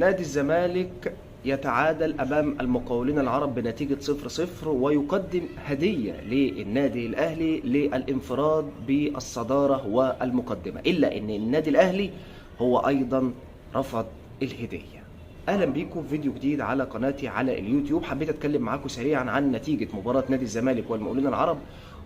نادي الزمالك يتعادل أمام المقاولين العرب بنتيجة 0-0 ويقدم هدية للنادي الأهلي للانفراد بالصدارة والمقدمة، إلا أن النادي الأهلي هو أيضا رفض الهدية. أهلا بيكم في فيديو جديد على قناتي على اليوتيوب. حبيت أتكلم معاكم سريعا عن نتيجة مباراة نادي الزمالك والمقاولين العرب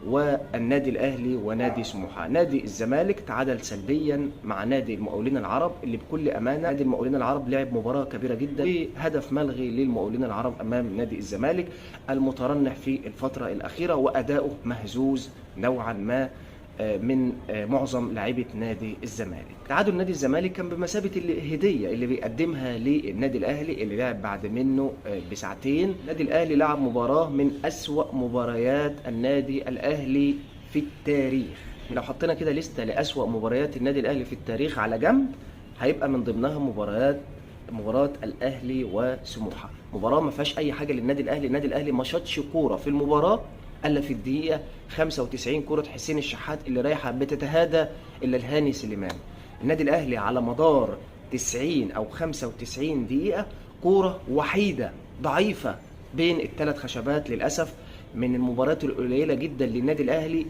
والنادي الأهلي ونادي سموحة. نادي الزمالك تعادل سلبيا مع نادي المقاولين العرب، اللي بكل أمانة نادي المقاولين العرب لعب مباراة كبيرة جدا وهدف ملغي للمقاولين العرب أمام نادي الزمالك المترنح في الفترة الأخيرة، وأداؤه مهزوز نوعا ما من معظم لاعيبه نادي الزمالك. تعادل نادي الزمالك كان بمثابة الهدية اللي بيقدمها للنادي الاهلي اللي لعب بعد منه بساعتين. النادي الاهلي لعب مباراة من اسوأ مباريات النادي الاهلي في التاريخ. لو حطينا كده لستة لاسوأ مباريات النادي الاهلي في التاريخ على جنب، هيبقى من ضمنها مباراة الاهلي وسموحه. مباراة ما فيهاش اي حاجة للنادي الاهلي. النادي الاهلي ما شاطش كورة في المباراة الا في الدقيقة 95، كره حسين الشحات اللي رايحة بتتهادى الا الهاني سليمان. النادي الاهلي على مدار 90 او 95 دقيقة كورة وحيده ضعيفة بين الثلاث خشبات. للاسف من المباريات القليلة جدا للنادي الاهلي،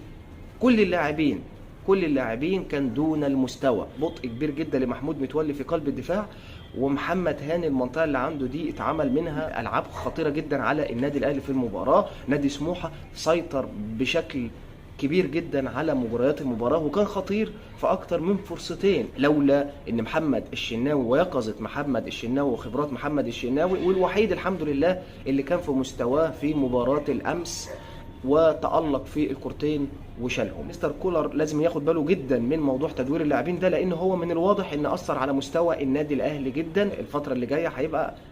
كل اللاعبين كان دون المستوى. بطء كبير جدا لمحمود متولي في قلب الدفاع، ومحمد هاني المنطقة اللي عنده دي اتعمل منها العاب خطيرة جدا على النادي الاهلي في المباراة. نادي سموحه سيطر بشكل كبير جدا على مباريات المباراة وكان خطير في اكتر من فرصتين، لولا ان محمد الشناوي ويقظه محمد الشناوي وخبرات محمد الشناوي، والوحيد الحمد لله اللي كان في مستواه في مباراة الامس وتألق في الكورتين وشالهم. مستر كولر لازم ياخد باله جدا من موضوع تدوير اللاعبين ده، لان هو من الواضح ان اثر على مستوى النادي الاهلي جدا. الفترة اللي جاية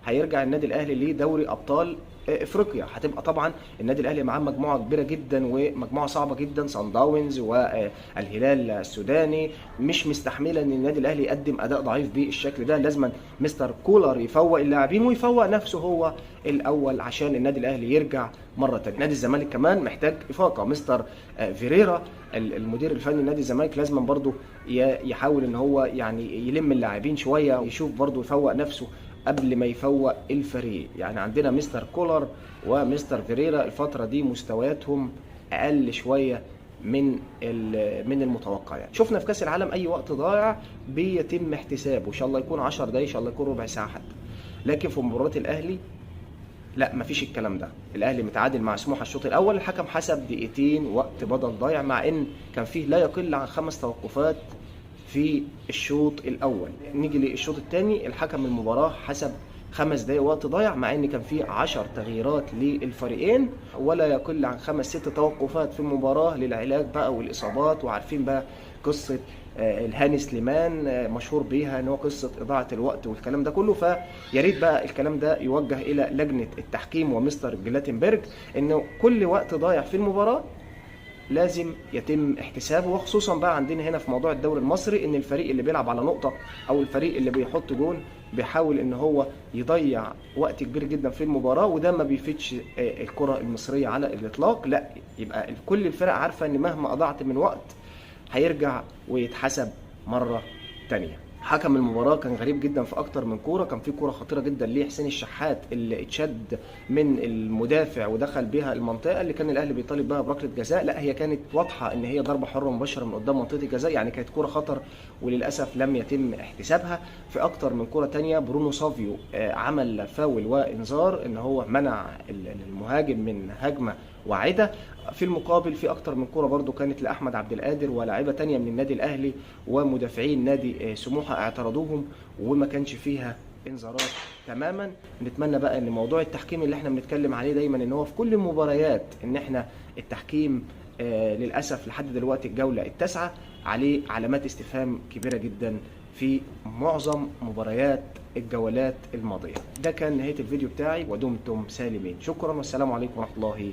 هيرجع النادي الاهلي لدوري ابطال افريقيا، هتبقى طبعا النادي الاهلي معاه مجموعة كبيرة جدا ومجموعة صعبة جدا، صن داونز والهلال السوداني، مش مستحمله ان النادي الاهلي يقدم اداء ضعيف بالشكل ده. لازم مستر كولر يفوق اللاعبين ويفوق نفسه هو الاول عشان النادي الاهلي يرجع مرة ثانية. نادي الزمالك كمان محتاج افاقه. مستر فيريرا المدير الفني لنادي الزمالك لازم برضه يحاول ان هو يعني يلم اللاعبين شوية ويشوف برضه يفوق نفسه قبل ما يفوق الفريق. يعني عندنا مستر كولر ومستر فيريرا الفترة دي مستوياتهم أقل شوية من المتوقع. يعني شفنا في كأس العالم أي وقت ضايع بيتم احتسابه، إن شاء الله يكون 10 دقايق، إن شاء الله يكون ربع ساعة حتى. لكن في مباراة الأهلي لا، مفيش الكلام ده. الأهلي متعادل مع سموحة الشوط الأول، الحكم حسب دقيقتين وقت بدل ضايع، مع إن كان فيه لا يقل عن 5 توقفات في الشوط الاول. نيجي للشوط الثاني، الحكم المباراة حسب 5 دقايق وقت ضايع، مع ان كان في 10 تغييرات للفريقين ولا يقل عن 5-6 توقفات في المباراة للعلاج بقى والاصابات. وعارفين بقى قصة الهاني سليمان مشهور بيها ان هو قصة اضاعه الوقت والكلام ده كله. فيا ريت بقى الكلام ده يوجه الى لجنة التحكيم ومستر جلاتنبرج، انه كل وقت ضايع في المباراة لازم يتم احتسابه. وخصوصا بقى عندنا هنا في موضوع الدوري المصري ان الفريق اللي بيلعب على نقطة او الفريق اللي بيحط جون بيحاول ان هو يضيع وقت كبير جدا في المباراة، وده ما بيفيدش الكرة المصرية على الاطلاق. لا، يبقى كل الفرق عارفة ان مهما اضعت من وقت هيرجع ويتحسب مرة تانية. حكم المباراة كان غريب جدا في أكتر من كورة. كان في كورة خطيرة جدا لحسين الشحات اللي اتشد من المدافع ودخل بيها المنطقة اللي كان الأهلي بيطالب بها بركلة جزاء. لا، هي كانت واضحة إن هي ضربة حرة مباشرة من قدام منطقة الجزاء، يعني كانت كورة خطر وللأسف لم يتم احتسابها. في أكتر من كورة تانية برونو سافيو عمل فاول وإنذار إن هو منع المهاجم من هجمة واعدة. في المقابل في اكتر من كورة برضو كانت لاحمد عبد القادر ولاعيبه تانية من النادي الاهلي ومدافعين نادي سموحه اعترضوهم وما كانش فيها انذارات تماما. نتمنى بقى ان موضوع التحكيم اللي احنا بنتكلم عليه دايما ان هو في كل المباريات ان احنا التحكيم للاسف لحد دلوقتي الجولة التاسعة عليه علامات استفهام كبيرة جدا في معظم مباريات الجولات الماضية. ده كان نهاية الفيديو بتاعي، ودمتم سالمين. شكرا والسلام عليكم ورحمة الله وبركاته.